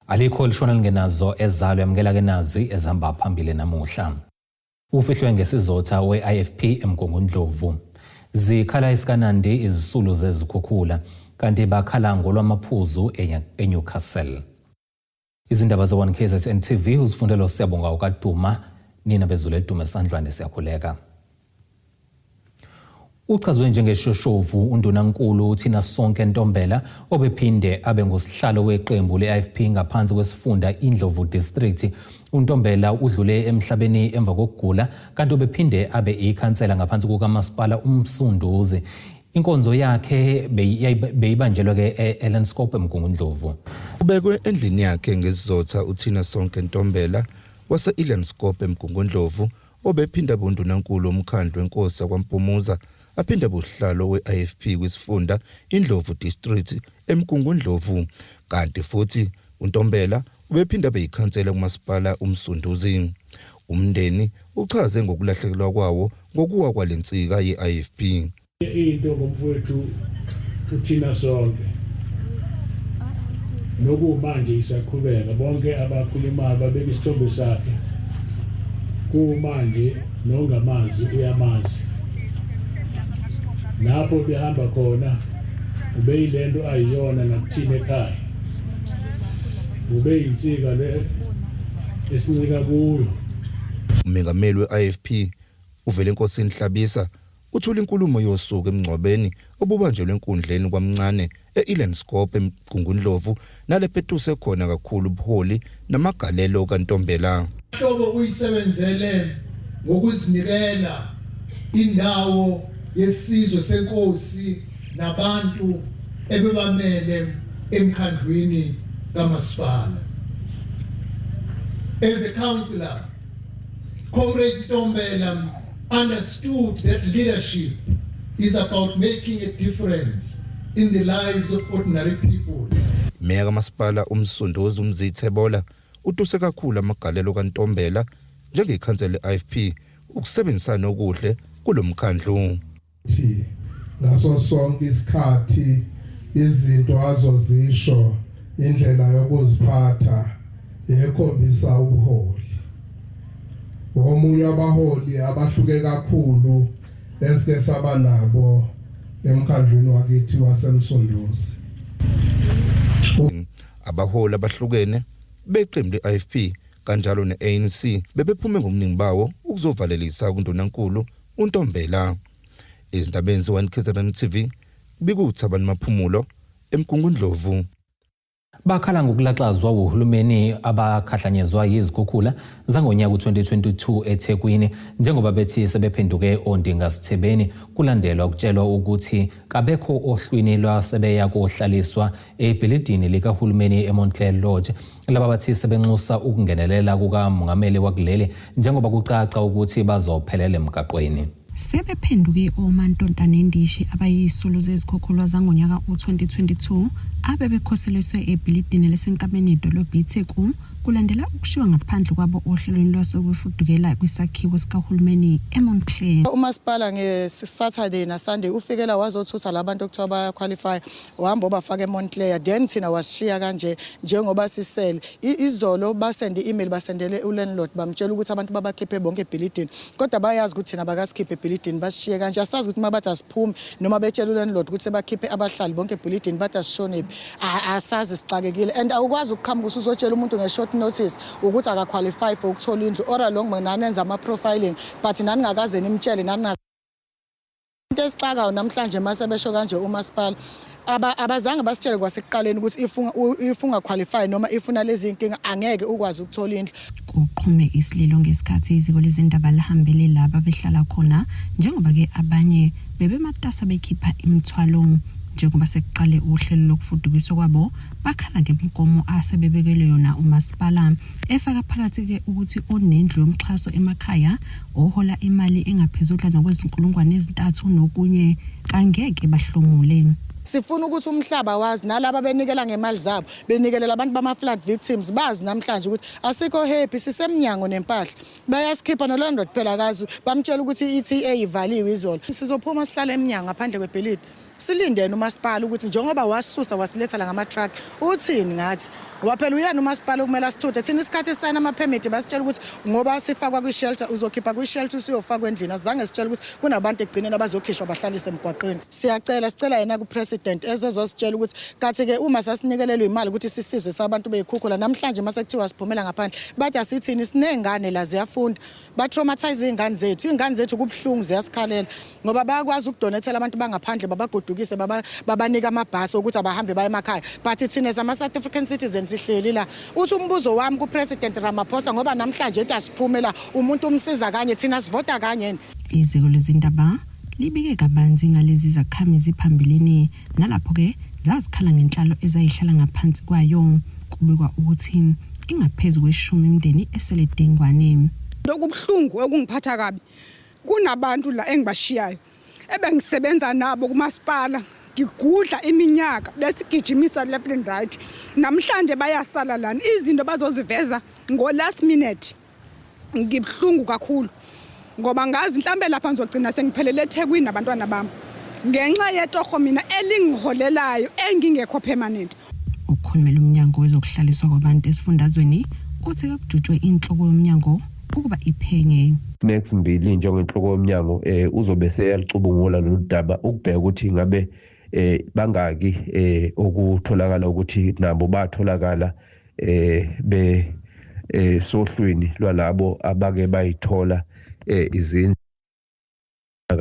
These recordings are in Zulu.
Alikho elishona lingenazo ezalo yamukela ke nazi ezihamba phambili namuhla. Ufihlwe ngesizotha we-IFP eMgungundlovu. Zikhala isikanandi izisulu zezikhukhula kanti bakhala ngolwamaphuzu eNewcastle. Izindaba ze-1 KZN TV uzifundela uSiyabonga uKaduma nina bezulu elidume esandlwane siyakhuleka. Uchazwe njengeshoshovu uNdunankulu uThinasonke Ntombela obephinde abe ngusihlalo weqembu le-IFP ngaphansi kwesifunda iNdlovu District. UNtombela udlule emhlabeni emva kokugula kanti ubephinde abe ikhansela ngaphansi kukaMasipala uMsunduzi. Inkonzo yakhe beyibanjelwe-ke e-Elandskop eMgungundlovu. Ubekwe endlini yakhe ngesizotha uThinasonke Ntombela wase-Elandskop eMgungundlovu Obephinde abe uNdunankulu woMkhandlu weNkosi yakwaMpumuza, aphinde abe uSihlalo we-IFP kwisifunda iNdlovu District eMgungundlovu, kanti futhi uNtombela ubephinde abe yikhansela kuMasipala uMsunduzi. Umndeni uchaze ngokulahlekelwa kwawo ngokuwa kwale nsika ye-IFP. Into ngomfowethu uthina sonke nokumanje isaqhubeka bonke abakhulumayo babeka isithombe sakhe kumanje nongamazi uyamazi lapho behamba khona ubeyilento ayiyona nakuthina ekhaya ubeyinsika le esincika kuyo. Umengameli we-IFP uVelenkosini Hlabisa Uthule inkulumo yosuku emngcwabeni obubanjelwe enkundleni kwaMncane e-Elandskop eMgungundlovu nalapho etuse khona kakhulu ubuholi namagalelo kaNtombela. Hlobo uyisebenzele ngokuzinikela indawo yesizwe senkosi nabantu ebebamele emkhandlwini kamasipala. As a councillor, Comrade Ntombela understood that leadership is about making a difference in the lives of ordinary people. Meya kaMasipala uMsunduzi uMzi Thebola utuse kakhulu amagalelo kaNtombela njengekhansela le-IFP ukusebenzisana okuhle kulomkhandlu. Thi ngaso sonke isikhathi izinto azozisho indlela yokuziphatha ekhombisa ubuholi. Omunye wabaholi abahluke kakhulu esike saba nabo emkhandlwini wakithi waseMsunduzi. Abaholi abahlukene beqembu le-IFP kanjalo ne-ANC bebephume ngobuningi bawo ukuzovalelisa kuNdunankulu uNtombela. Ezindabeni ze-1 KZN TV kubika uThabani Maphumulo eMgungundlovu. Bakhala ngokulaxazwa wuhulumeni abakhahlanyezwa yizikhukhula zangonyaka u-2022 eThekwini njengoba bethi sebephenduke ondingasithebeni kulandelwa ukutshelwa ukuthi kabekho ohlwini lwasebeya kohlaliswa ebhilidini likahulumeni eMontclair Lodge. Laba bathi sebenxusa ukungenelela kukamongameli wakuleli njengoba kucaca ukuthi bazophelela emgaqweni. Sebephenduke omantonta nendishi abayizisulu zezikhukhula zangonyaka u-2022 abebekhoseliswe ebhilidini elisenkabeni yedolobha iTheku kulandela ukushiywa ngaphandle kwabo ohlelweni lwasokufudukela kwisakhiwo sikahulumeni eMontclair. Umasipala nge-Saturday na-Sunday ufikela wazothutha labantu okuthiwa baya-qualify wahamba obafaka eMontclair then thina wasishiya kanje njengoba sisele izolo basende i-email basendele ulandlord bamtshela ukuthi abantu babakhiphe bonke ebhilidini kodwa bayazi ukuthi thina bakasikhiphe ebhilidini basishiye kanje asazi ukuthi uma bathi asiphume noma betshela ulandlord ukuthi sebakhiphe abahlali bonke ebhilidini bathi asishonephi asazi sixakekile and awukwazi ukuqhamuka usuzotshela umuntu nge-short notice ukuthi akaqualify for ukuthola indlu or along nanenza ama-profiling but naningakaze nimtshele nani Into esixakayo namhlanje mase besho kanje umasipala abazange basitshele kwasekuqaleni ukuthi if ungaqualify noma ifuna lezi nkinga angeke ukwazi ukuthola indlu. Kuqhume isililo ngesikhathi iziko lezindaba lihambele la babehlala khona njengoba-ke abanye bebematasa bekhipha imithwalo. Njengoba sekuqale uhlelo lokufudukiswa kwabo, bakhala ngemigomo asebebekelwe yona umasipala efaka phakathi-ke ukuthi onendlu yomxhaso emakhaya ohola imali engaphezudlwana kwezinkulungwane ezintathu nokunye kangeke bahlomule. Sifuna ukuthi umhlaba wazi nalaba benikela ngemali zabo benikelela abantu bama-flood victims bazi namhlanje ukuthi asikho happy sisemnyango nempahla bayasikhipha nolandlord phela akazi bamtshela ukuthi i-ETA ivaliwe izolo sizophuma sihlale emnyango ngaphandle kwebhilidi. Silindene umasipala ukuthi njengoba wasisusa wasiletha la ngama-truck, uthini ngathi? Ngoba phela uyena umasipala okumele asithuthe. Thina isikhathi esisayina amaphemithi basitshela ukuthi ngoba sifakwa kwi-shelter, uzokhipha kwi-shelter usuyofakwa endlini. Asizange sitshele ukuthi kunabantu ekugcineni abazokhishwa bahlalise emgwaqeni. Siyacela, sicela yena ku-president ezozositshela ukuthi kathi-ke uma sasinikelelwa imali ukuthi sisizwe sabantu beyikhukhula, namhlanje mase kuthiwa siphumela ngaphandle, bathi asithini, siney'ngane la ziyafunda. Ba-traumatize iy'ngane zethu. Iy'ngane zethu kubuhlungu ziyasikhalela ngoba bayakwazi ukudonethela abantu bangaphandle babagodukise babanike amabhasi okuthi abahambe baye emakhaya. But thina as ama-South African citizens sihleli la. Uthi umbuzo wami ku-President Ramaphosa ngoba namhlanje ethi asiphume la, umuntu umsiza kanye, thina sivota kanye. Iziko lezindaba libike kabanzi ngalezi zakhamizi phambilini nalapho-ke zazikhala ngenhlalo ezayihlala ngaphansi kwayo. Kubikwa ukuthi ingaphezu kweshumi imindeni esele dengwane. Okubuhlungu okungiphatha kabi kunabantu la engibashiyayo ebengisebenza nabo kumasipala ngigudla iminyaka besigijimisa left and right namhlanje bayasala lana izinto bazoziveza ngo last minute. Ngibuhlungu kakhulu ngoba ngazi mhlambe lapha ngizogcina sengiphelele eThekwini nabantwana bami ngenxa yetoho mina elingiholelayo engingekho permanent. Okhulumela uMnyango wezokuHlaliswa kwaBantu esifundazweni uthi kekujutshwe inhloko yomnyango ukuba iphenye. Max Mbili njengenhloko yomnyango uzobe seyalicubungula lolu daba ukubheka ukuthi ngabe bangaki okutholakala ukuthi nabo batholakala be sohlwini lwalabo abake bayithola izindlu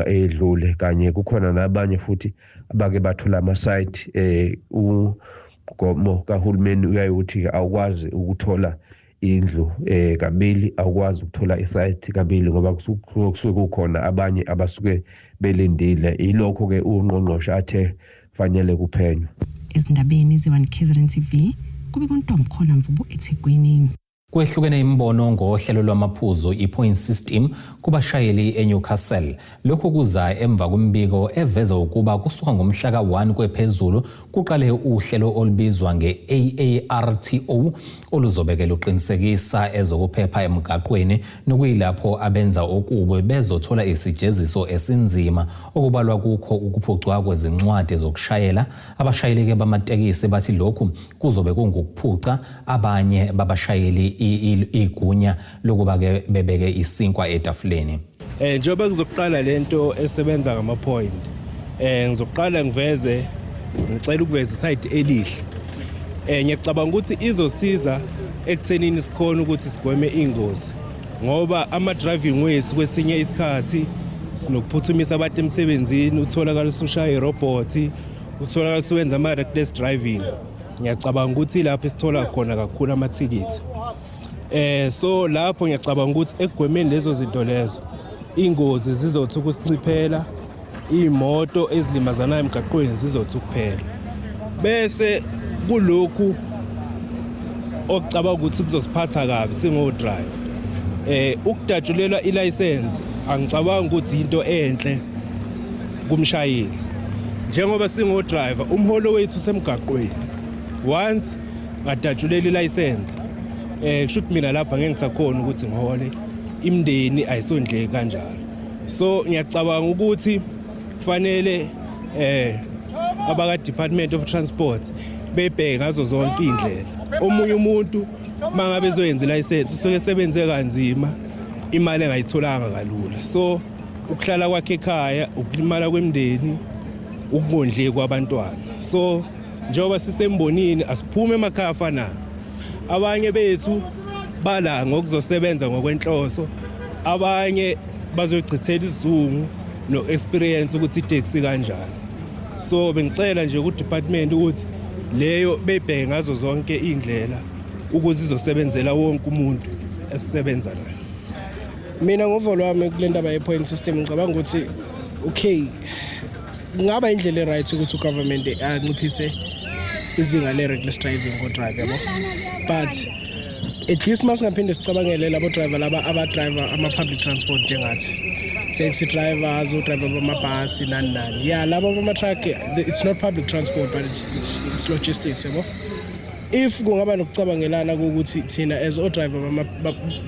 eyedlule, kanye kukhona nabanye futhi abake bathola ama-site. Umgomo kahulumeni uyaye uthi awukwazi ukuthola indlu kabili, awukwazi ukuthola isite kabili ngoba kusuke kukhona abanye abasuke belindile. Yilokho-ke ungqongqoshe athe fanele kuphenywe. Ezindabeni ze-1 KZN TV kube kuNtomkhona Mvubu eThekwini. Kwehlukene imibono ngohlelo lwamaphuzu i-point system kubashayeli eNewcastle. Lokhu kuza emva kwemibiko eveza ukuba kusuka ngomhla ka-1 kwephezulu kuqale uhlelo olubizwa nge-AARTO oluzobeke luqinisekisa ezokuphepha emgaqweni, nokuyilapho abenza okubi bezothola isijeziso esinzima okubalwa kukho ukuphucwa kwezincwadi zokushayela. Abashayeli-ke bamatekisi bathi lokhu kuzobe kungukuphuca abanye babashayeli igunya lokuba-ke bebeke isinkwa etafuleni. Njengoba kuzoqala lento esebenza ngama point, ngizoqala ngiveze, ngicela ukuveza iside elihle. Ngiyacabanga ukuthi izosiza ekuthenini sikhona ukuthi sigweme ingozi, ngoba ama driving wethu kwesinye isikhathi sinokuphuthumisa abantu emsebenzini, utholakala usushaya irobot, utholakala usuwenza ama reckless driving. Ngiyacabanga ukuthi lapho esithola khona kakhulu amathikithi. So lapho ngiyacabanga ukuthi ekugwemeni lezo zinto lezo, ingozi zizothi ukusinciphela, iy'moto ezilimazanayo emgaqweni zizothi ukuphela. Bese kulokhu okucabanga ukuthi kuzosiphatha kabi singo-driver, ukudatshulelwa ilayisensi angicabangi ukuthi into enhle kumshayeli. Njengoba singo-driver, umholo wethu usemgaqweni. Once ngadatshulela ilayisensi, kusho ukuthi mina lapha ngeke ngisakhona ukuthi ngihole, imindeni ayisondleki kanjalo. So ngiyacabanga ukuthi kufanele abaka Department of Transport bebheke ngazo zonke indlela. Omunye umuntu mangabe ezoyenza ilayisensi usuke esebenze kanzima, imali engayitholanga kalula. So ukuhlala kwakhe ekhaya, ukulimala kwemindeni, ukungondleki kwabantwana. So njengoba sisembonini asiphume emakhaya afanayo. Abanye bethu bala ngokuzosebenza ngokwenhloso, abanye bazochithela isizungu no experience ukuthi itaxi kanjani. So bengicela nje ku department ukuthi leyo bebheke ngazo zonke indlela ukuthi izosebenzela wonke umuntu esisebenza naye. Mina ngovo lwami kule ndaba ye-point system, ngicabanga ukuthi okay, kungaba indlela e-right ukuthi ugovernment anciphise izinga le-reckless driving ko-driver, yabo, but at least masingaphinde sicabangele labo driver laba aba-driver ama-public transport njengathi taxi drivers, o-driver bamabhasi, nani nani. Yeah, laba bama-truck, it's not public transport, but it's logistics, yabo. If kungaba nokucabangelana kokuthi thina as o-driver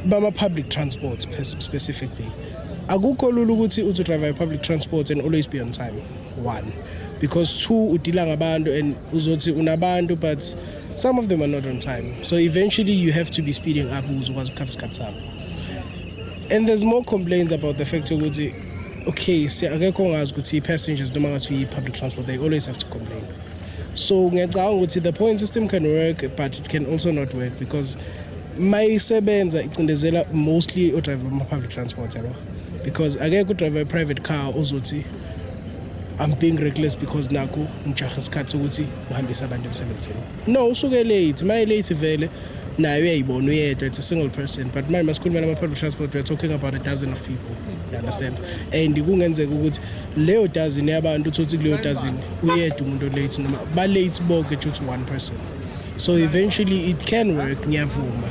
bama-public transport specifically, akukho lula ukuthi uthi driver public transport and always be on time, one. because two udila ngabantu and uzothi unabantu but some of them are not on time so eventually you have to be speeding up ukuze ukwazi ukukhava isikhathi sabo and there's more complaints about the fact ukuthi okay akekho ongazi ukuthi i-passengers noma ngathi uyi-public transport they always have to complain so ngiyacabanga ukuthi the point system can work but it can also not work because mayisebenza icindezela mostly odriver bama-public transport yabo because akekho udriver we-private car ozothi I'm being reckless because nakhu ngijaha isikhathi sokuthi ngihambise abantu emsebenzini no usuke late maye late vele naye uyayibona uyedwa it's a single person but manje masikhuluma nama-public transport we are talking about a dozen of people you understand and kungenzeka ukuthi leyo dozen yabantu uthole ukuthi kuleyo dozen uyedwa umuntu olate noma ba-late bonke due to one person so eventually it can work ngiyavuma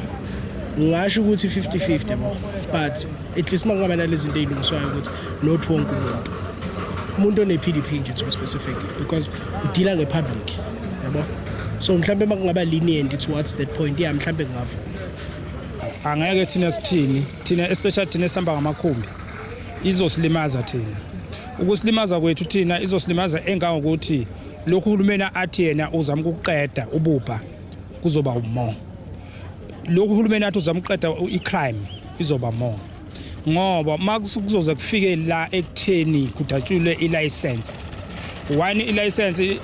ngingasho ukuthi 50-50 yabo but at least uma kungaba nalezi zinto ey'lungiswayo ukuthi not wonke umuntu umuntu one-PDP nje to be specific because udila nge-public yabo so mhlawumbe uma kungaba lenient towards that point ya mhlawumbe ngingavuma angeke thina sithini thina especially thina esihamba ngamakhumbi izosilimaza thina ukusilimaza kwethu thina izosilimaza engangokuthi lokhu uhulumeni athi yena uzama ukuqeda ububha kuzoba more lokhu uhulumeni athi uzama ukuqeda i-crime izoba more ngoba uma kuzoze kufike la ekutheni kudatshulwe i-license one i-license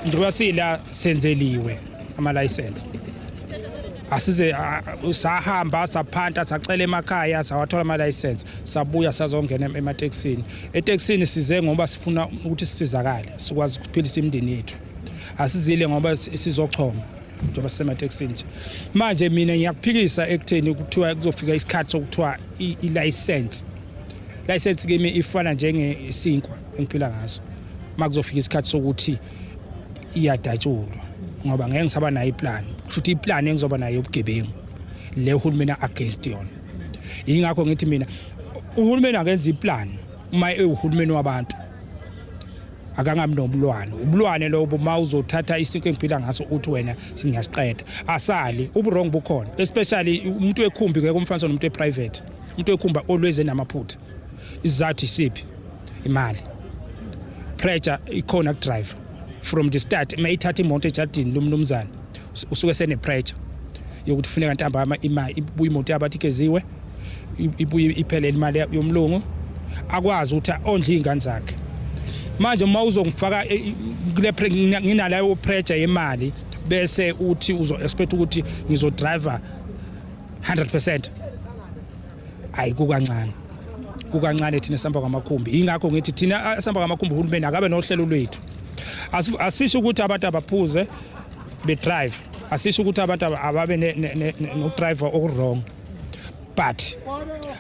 njengoba sila senzeliwe ama-license asize sahamba saphanta sacela emakhaya sawathola ama-license sabuya sazongena ematekisini etekisini size ngoba sifuna ukuthi sisizakale sikwazi ukuphilisa imindeni yethu asizile ngoba sizochoma njengoba sisematekisini nje manje mina ngiyakuphikisa ekutheni kuthiwa kuzofika isikhathi sokuthiwa i-license license kimi ifana njengesinkwa engiphila ngaso uma kuzofika isikhathi sokuthi iyadatshulwa ngoba ngeke ngisaba nayo iplan kusho ukuthi iplan engizoba nayo ubugebengu le uhulumeni against yona yingakho ngithi mina uhulumeni akenza iplan uma ewuhulumeni wabantu akangabi nobulwane ubulwane lobo uma uzothatha isinto engiphila ngaso uthi wena singiyasiqeda asali uburong bukhona especially umuntu wekhumbi ngeke umfanise nomuntu weprivate umuntu wekhumba always enamaphutha isizathu isiphi imali pressure ikhona kudriver from the start uma ithatha imoto ejadini lomnumzane usuke sene pressure yokuthi kufuneka ntambama imali ibuye imoto yabathi igeziwe ibuye iphelele imali yomlungu akwazi ukuthi ondle izingane zakhe manje uma uzongifaka eh, kule nginaleyo pressure yemali bese uthi uzo expect ukuthi ngizo driver 100% ayi kukancane kukancane thina sihamba ngamakhumbi ingakho ngithi thina sihamba ngamakhumbi uhulumeni akabe nohlelo lwethu asisho ukuthi abantu abaphuze bedrive asisho ukuthi abantu ababe nokudrive okurong but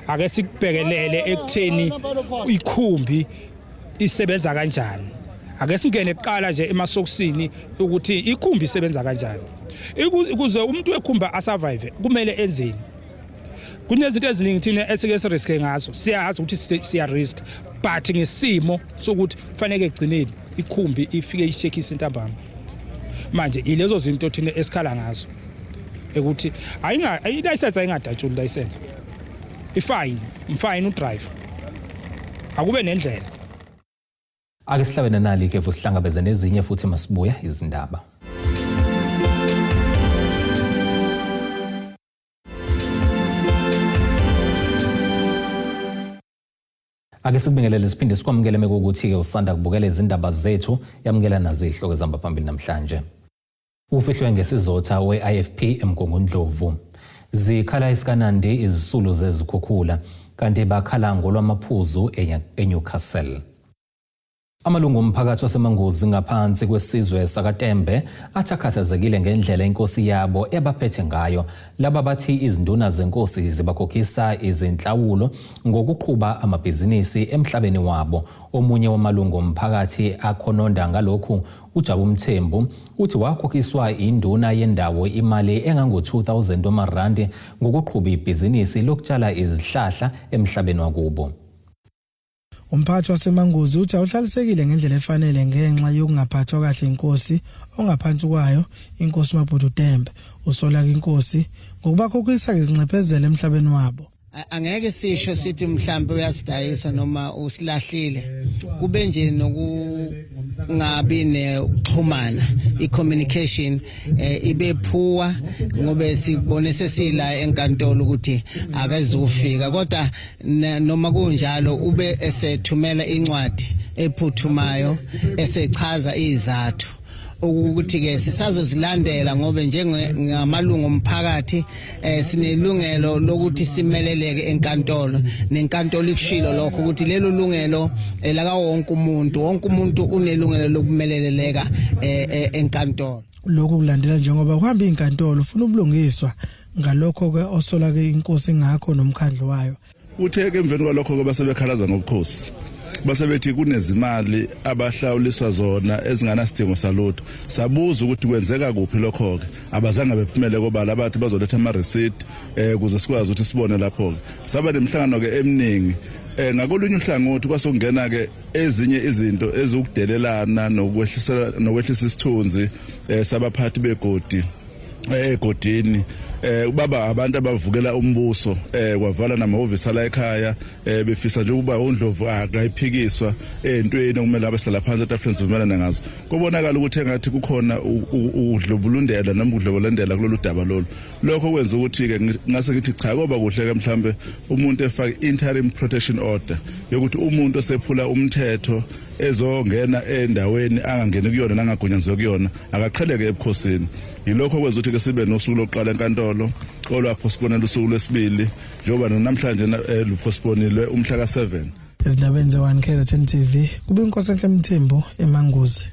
ake sikubhekelele ekutheni ikhumbi isebenza kanjani ake singene kuqala nje emasokisini ukuthi ikhumbi isebenza kanjani ukuze umuntu wekhumba asurvive kumele enzeni kunezinto eziningi thina esike siriske ngazo siyazi ukuthi siya risk but ngesimo sokuthi kufanele egcineni ikhumbi ifike ishekise intambama manje ilezo zinto thina esikhala ngazo ukuthi ayinga i-license ayingadatshuli license ifine mfine udriver akube nendlela Ake sihlabe nanali ikhefu sihlangabeze nezinye futhi masibuya izindaba. Ake sikubingelele siphinde sikwamukele mekuwukuthi-ke usanda kubukela izindaba zethu yamukela nazi izihloko ezihamba phambili namhlanje. Ufihlwe ngesizotha we-IFP eMgungundlovu. Zikhala isikanandi izisulu zezikhukhula kanti bakhala ngolwamaphuzu eNewcastle. Amalungu omphakathi waseManguzi ngaphansi kwesizwe sakaTembe athi akhathazekile ngendlela inkosi yabo ebaphethe ngayo. Laba bathi izinduna zenkosi zibakhokhisa izinhlawulo ngokuqhuba amabhizinisi emhlabeni wabo. Omunye wamalungu omphakathi akhononda ngalokhu uJabu Mthembu uthi wakhokhiswa induna yendawo imali engango-2000 wamarandi ngokuqhuba ibhizinisi lokutshala izihlahla emhlabeni wakubo. Umphathi waseManguzi uthi awuhlalisekile ngendlela efanele ngenxa yokungaphathwa kahle inkosi ongaphansi kwayo inkosi uMabhudu Tembe. Usola inkosi ngokubakhokhisa izinxephezelo emhlabeni wabo. Angeke sisho sithi mhlambe uyasidayisa noma usilahlile, kube nje nokungabi nekuxhumana, i-communication ibe poor, ngobe sibone sesila enkantolo ukuthi akezufika. Kodwa noma kunjalo ube esethumela incwadi ephuthumayo esechaza izathu, ukuthi ke sisazozilandela, ngobe njengamalungu omphakathi sinelungelo lokuthi simeleleke enkantolo, nenkantolo ikushilo lokho ukuthi lelo lungelo laka wonke umuntu, wonke umuntu unelungelo lokumeleleka enkantolo. Lokhu kulandela njengoba kuhamba inkantolo ufuna ubulungiswa ngalokho ke osola ke inkosi ngakho nomkhandlu wayo. Uthe ke emveni kwalokho ke basebekhalaza ngobukhosi, base bethi kunezimali abahlawuliswa zona ezinganasidingo salutho. Sabuza ukuthi kwenzeka kuphi lokho ke, abazange bephumele kobala, abathi bazoletha ama receipt ukuze sikwazi ukuthi sibone lapho ke. Saba nemihlangano ke eminingi. Ngakolunye uhlangothi kwasokungena ke ezinye izinto eziwukudelelana nokwehlisela nokwehlisa isithunzi sabaphathi begodi egodini, baba abantu abavukela umbuso, kwavala namahhovisi ala ekhaya, befisa nje ukuba uNdlovu akayiphikiswa entweni okumele abehlala phansi etafuleni sivumelane ngazo. Kubonakala ukuthi engathi kukhona udlobulundela noma udlobolendela kulolu daba lolu. Lokho kwenza ukuthi ke ngase ngithi cha, koba kuhle ke mhlambe umuntu efake interim protection order yokuthi umuntu osephula umthetho ezongena endaweni angangeni kuyona nangagunyaziwe kuyona akaqheleke ebukhosini. Yilokho kwenza ukuthi ke sibe nosuku lokuqala enkantolo olwaphostponela usuku lwesibili, njengoba namhlanje luphostponilwe umhla ka-7. Ezindabeni ze-1 KZN TV, kube inkosi enhle Mthembu eManguzi.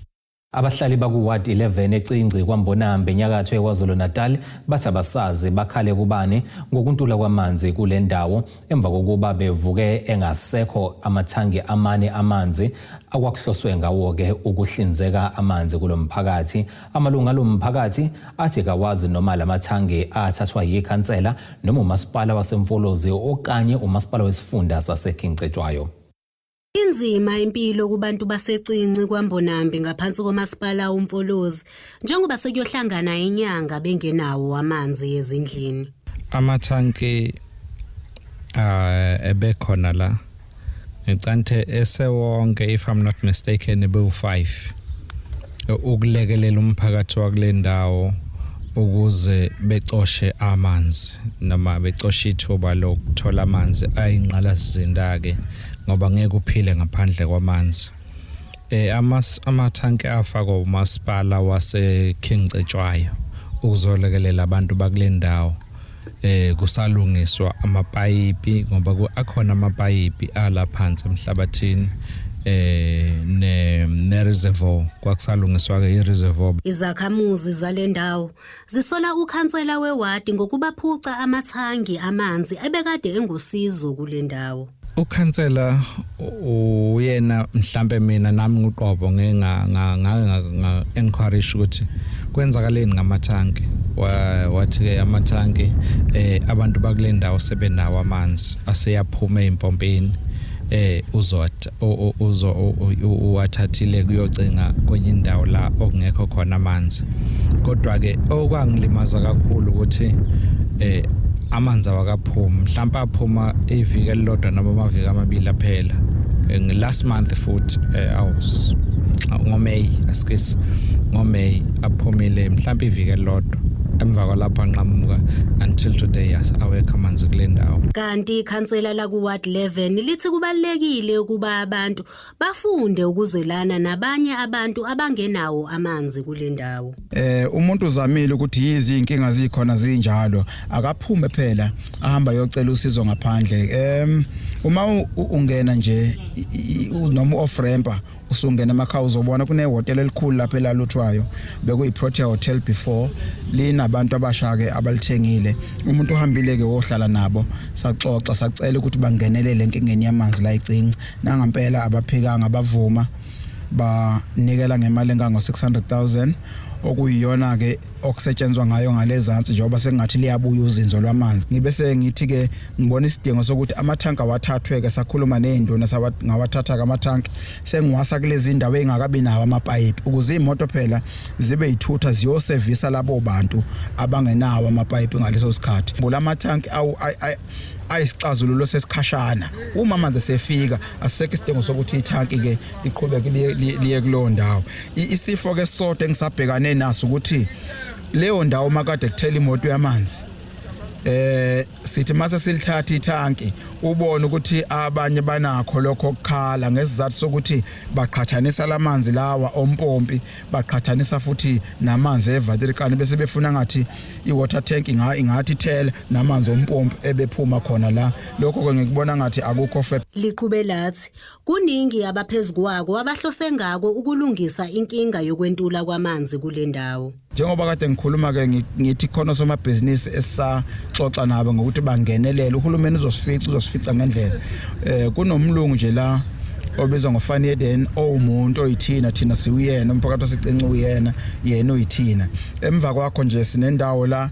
Abahlali baku-Ward 11 eCingci kwaMbonambi enyakatho yeKwaZulu-Natal bathi abasazi bakhale kubani ngokuntula kwamanzi kule ndawo emva kokuba bevuke engasekho amathangi amane amanzi akwakuhloswe ngawo-ke ukuhlinzeka amanzi kulo mphakathi. Amalungu alo mphakathi athi kawazi noma lamathangi athathwa yikhansela noma umasipala waseMfolozi okanye umasipala wesifunda saseKing Cetshwayo. Inzima impilo kubantu baseCinci kwaMbonambi ngaphansi komasipala uMfolozi njengoba sekuyohlangana inyanga bengenawo amanzi ezindlini. Amathanki ebekhona la, ngicante esewonke, if I'm not mistaken, ebewu5 ukulekelela umphakathi wakule ndawo ukuze becoshe amanzi noma becoshe ithuba lokuthola amanzi ayingqalasizinda ke, ngoba ngeke uphile ngaphandle kwamanzi. Amathanki afakwa umasipala wase King Cetshwayo ukuzolekelela abantu bakule ndawo kusalungiswa amapayipi, ngoba akhona amapayipi ala phansi emhlabathini ne reservoir, kwakusalungiswa ke i reservoir. Izakhamuzi zale ndawo zisola ukhansela wewadi ngokubaphuca amathangi amanzi ebekade engusizo kule ndawo. Ukhansela uyena mhlambe, mina nami nguqobo ngeke nga nga enquiry ukuthi kwenzakaleni ngamathanki. Wathi ke amathanki abantu bakule ndawo sebenawo amanzi aseyaphuma ezimpompini, uzot uzo uwathathile kuyocinga kwenye indawo la okungekho khona amanzi. Kodwa ke okwangilimaza kakhulu ukuthi amanzi awakaphumi, mhlawumbe aphuma iviki elilodwa noma amaviki amabili aphela. Last month futhi, awu, ngoMay, asikisi, ngoMay aphumile mhlawumbe iviki elilodwa, emva kwalapho anqamuka. Until today awekho amanzi kule ndawo. Kanti ikhansela laku-Ward 11 lithi kubalulekile ukuba abantu bafunde ukuzwelana nabanye abantu abangenawo amanzi kule ndawo. Umuntu uzamile ukuthi yizi inkinga zikhona zinjalo, akaphume phela ahamba yocela usizo ngaphandle. Uma ungena nje noma off ramp usungena emakhaya, uzobona kunehhotel elikhulu lapha elaluthwayo, bekuyi Protea Hotel before, linabantu abasha ke abalithengile. Umuntu ohambile ke wohlala nabo, saxoxa, sacela ukuthi bangenelele enkingeni yamanzi la icinci. Nangampela abaphikanga, abavuma, banikela ngemali engango 600,000 okuyiyona ke. okusetshenzwa ngayo ngalezansi njengoba sengathi liyabuya uzinzo lwamanzi. Ngibe sengithi ke ngibona isidingo sokuthi amathanka awathathwe ke, sakhuluma nezinduna, ngawathatha ke amathanki, sengiwasa kulezi ndawo engakabi nawo amapayipi ukuze imoto phela zibe yithutha ziyosevisa labo bantu abangenawo amapayipi ngaleso sikhathi. Amathanki awu ayisixazululo sesikhashana. Uma amanzi sefika, asisekho isidingo sokuthi ithanki ke liqhubeke liye kulowo ndawo. Isifo ke sodwa engisabhekane naso ukuthi leyo ndawo makade kuthela imoto yamanzi, sithi mase silithatha ithanki, ubone ukuthi abanye banakho lokho okukhala ngesizathu sokuthi baqhathanisa lamanzi lawa ompompi, baqhathanisa futhi namanzi eVaterkani, bese befuna ngathi i-water tank ingathi ithela namanzi ompompi ebephuma khona la. Lokho ke ngikubona ngathi akukho fair. Liqhube lathi kuningi abaphezulu kwako abahlose ngako ukulungisa inkinga yokwentula kwamanzi kule ndawo. Njengoba kade ngikhuluma ke, ngithi khona somabhizinisi esisaxoxa nabo ngokuthi bangenelele. Uhulumeni uzosifica ngendlela. Kunomlungu nje la obizwa ngoFani Eden, owumuntu oyithina, thina siwuyena, umphakathi wasicinca uyena, yena uyithina. Emva kwakho nje sinendawo la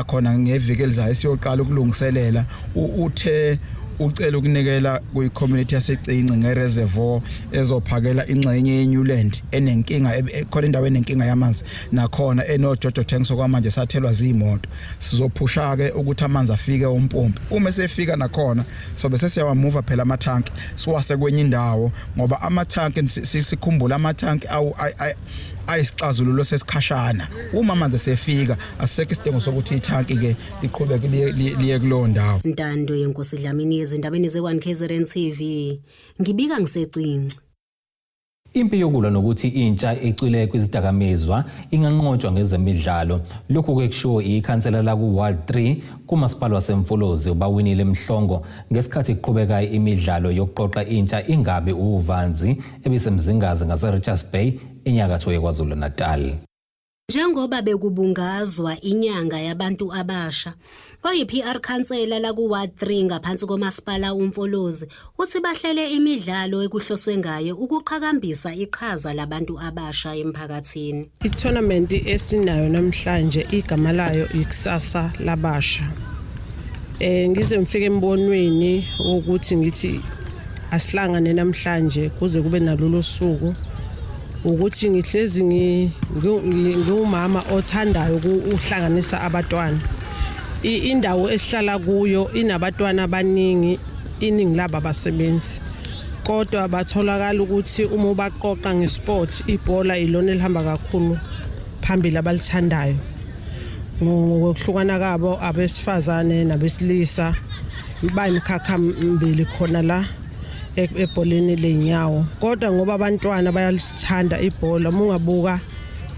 khona ngeviki elizayo siyoqala ukulungiselela. Uthe ucela ukunikela kwi-community yaseCinci nge-reservoir ezophakela ingxenye yeNewland enenkinga, khona indawo enenkinga yamanzi nakhona enojojo tanks okwamanje sathelwa zimoto. Sizophusha ke ukuthi amanzi afike umpompi. Uma esefika nakhona, sobe sesiyawamuva phela amathanki, siwase kwenye indawo, ngoba amathanki, sikhumbula, amathanki awu ayisixazululo sesikhashana. Uma amanzi sefika, asisekho isidingo sokuthi ithanki ke liqhubeke liye kulowo ndawo. Ntando yenkosi Dlamini, ezindabeni ze-1 KZN TV, ngibika ngisecinci. Impi yokulwa nokuthi intsha icwile kwizidakamizwa inganqotshwa ngezemidlalo. Lokhu ke kushiwo ikhansela laku-Ward 3 kumasipala waseMfolozi, uBawinile Mhlongo, ngesikhathi kuqhubeka imidlalo yokuqoqa intsha ingabi uvanzi ebisemzingazi ngase-Richards Bay, enyakatho yeKwaZulu-Natal. Njengoba bekubungazwa inyanga yabantu abasha, oyi-PR khansela laku-Ward 3 ngaphansi komasipala uMfolozi uthi bahlele imidlalo ekuhloswe ngayo ukuqhakambisa iqhaza labantu abasha emphakathini. I-tournament esinayo namhlanje igama layo ikusasa labasha. Ngize ngifike embonweni ukuthi ngithi asihlangane namhlanje kuze kube nalolu suku, ukuthi ngihlezi ngiwumama othandayo ukuhlanganisa abatwana. Indawo esihlala kuyo inabatwana abaningi, iningi labo abasebenzi, kodwa batholakala ukuthi uma ubaqoqa nge-sport, ibhola ilona elihamba kakhulu phambili abalithandayo ngokuhlukana kabo, abesifazane nabesilisa bayimkhakha mbili khona la ebholeni lenyawo. Kodwa ngoba abantwana bayalithanda ibhola, uma ungabuka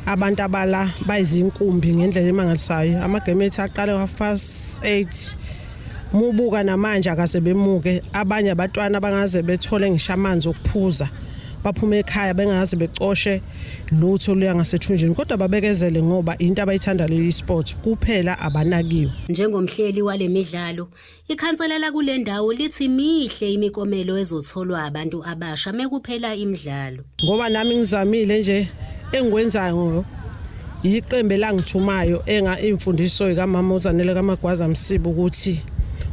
abantu abala bayizinkumbi ngendlela emangalisayo. Amagame ethu aqale 8:30, mubuka namanje akaze bemuke. Abanye abatwana bangaze bethole ngisho amanzi okuphuza, baphuma ekhaya bengaze becoshe lutho luya ngasethunjini, kodwa babekezele ngoba into abayithanda leli sport kuphela, abanakiwe. Njengomhleli wale midlalo, ikhansela lakule ndawo lithi mihle imiklomelo ezotholwa abantu abasha mekuphela imidlalo. Ngoba nami ngizamile nje engikwenzayo, iqembu elangithumayo enga imfundiso kamama uZanele kaMagwaza Msibi ukuthi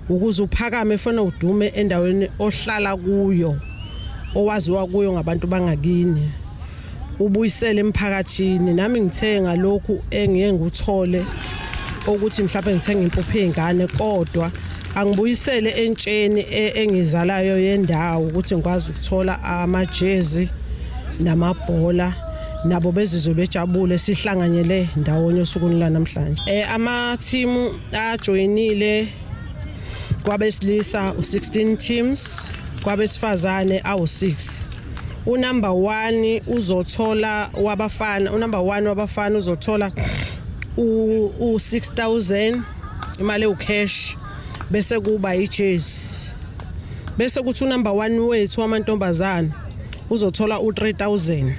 ukuze uphakame funa udume endaweni ohlala kuyo, owaziwa kuyo ngabantu bangakini, ubuyisele emphakathini. Nami ngithenga lokhu engiye ngikuthole ukuthi mhlawumbe ngithenga impuphu yezingane, kodwa angibuyisele entsheni engizalayo yendawo ukuthi ngikwazi ukuthola amajezi namabhola, nabo bezizwe bejabule, sihlanganyele ndawonye osukwini lwanamhlanje. Ama-team ajoyinile, kwabesilisa u-16 teams, kwabesifazane awu-6. Unumber 1 uzothola wabafana, unumber 1 wabafana uzothola u-6000 imali ewu-cash, bese kuba ijezi, bese kuthi unumber 1 wethu wamantombazane uzothola u-3000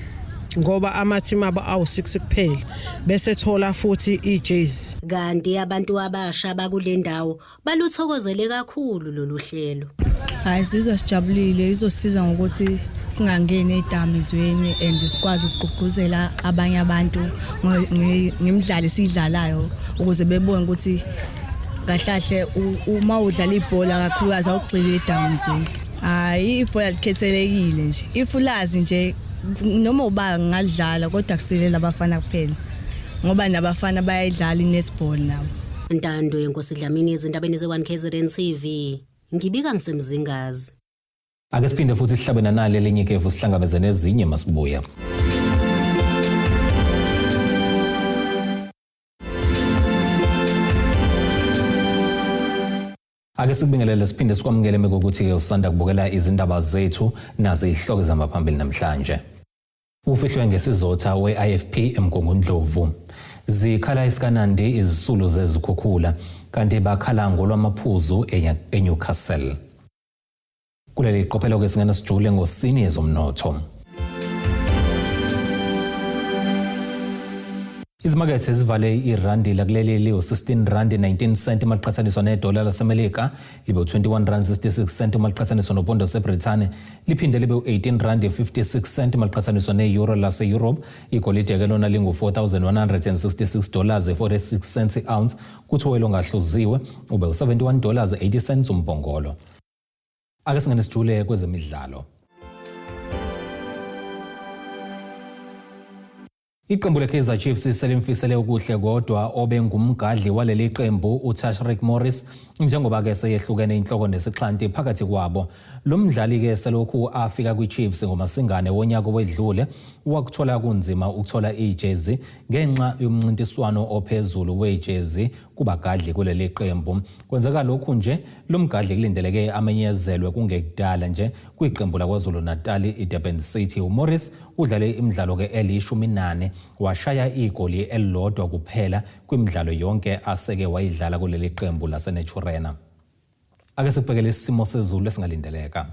ngoba ama-team abo awu-6 kuphela, bese thola futhi ijezi. Kanti abantu abasha bakule ndawo baluthokozele kakhulu lolu hlelo. Hayi, sizwa sijabulile. Izosiza ngokuthi singangeni ey'dakamizweni and sikwazi ukugqugquzela abanye abantu ngemidlalo esiyidlalayo ukuze bebone ukuthi kahlahle uma udlala ibhola kakhulukazi awugxili ey'dakamizweni. Hhayi, ibhola likhethelekile nje, if ulazi nje noma uba ngadlala kodwa kusilela abafana kuphela ngoba nabafana bayayidlala i-netball nabo. Ntando yenkosi Dlamini ezindabeni ze-1 KZN TV. Ngibika ngisemzingazi. Ake siphinde futhi sihlabe nanali elinye ikefu sihlangabeze nezinye masibuya. Ake sikubingelele siphinde sikwamukele mekukuthi-ke usanda kubukela izindaba zethu nazi izihloko ezihamba phambili namhlanje. Ufihlwe ngesizotha we-IFP eMgungundlovu. Zikhala isikanandi izisulu zezikhukhula kanti bakhala ngolwamaphuzu eNewcastle. Kuleli qophelo-ke singena sijule ngosini yezomnotho. Izimakethe zivale irandi lakuleli liwu-16 randi 19 cent uma liqhathaniswa nedola lasemelika libe u-21 rand 66 cent uma liqhathaniswa nopondo seBrithani liphinde libe u-18 rand 56 cent uma liqhathaniswa ne-euro lase-Europe. Igolide-ke lona lingu-4166 dollars 46 cents i-ounce, kuthi owelo ongahluziwe ube u-71 dollars 80 cents umbhongolo. Ake singene sijule kwezemidlalo. Iqembu leKaizer Chiefs selimfisele okuhle kodwa obengumgadli waleli qembu uTashreeq Morris njengoba-ke seyehlukene inhloko nesixhanti phakathi kwabo. Lo mdlali-ke selokhu afika kwiChiefs ngoMasingane wonyaka owedlule wakuthola kunzima ukuthola ijezi ngenxa yomncintiswano ophezulu wejezi kubagadli kuleli qembu. Kwenzeka lokhu nje lo mgadli kulindeleke amenyezelwe kungekudala nje kwiqembu laKwaZulu-Natal iDurban City. UMorris Udlale imidlalo-ke elishumi nane washaya igoli elilodwa kuphela kwimidlalo yonke aseke wayidlala kuleli qembu laseNaturena. Ake sikubhekele isimo sezulu esingalindeleka.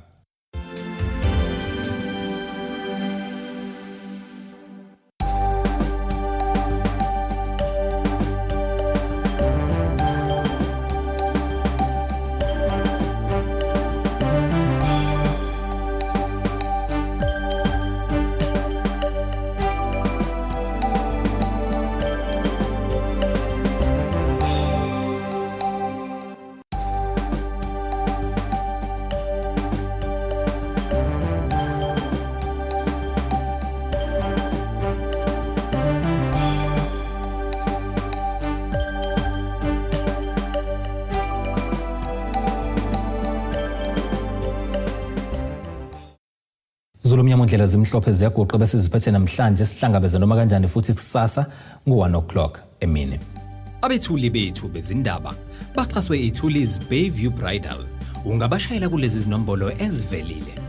Zulu mnyama ndlela zimhlophe ziyaguqa bese ziphethe namhlanje sihlangabeze noma kanjani futhi kusasa ngo-1 o'clock emini. Abethuli bethu bezindaba baxhaswe iThuli's Bayview Bridal. Ungabashayela kulezi zinombolo ezivelile.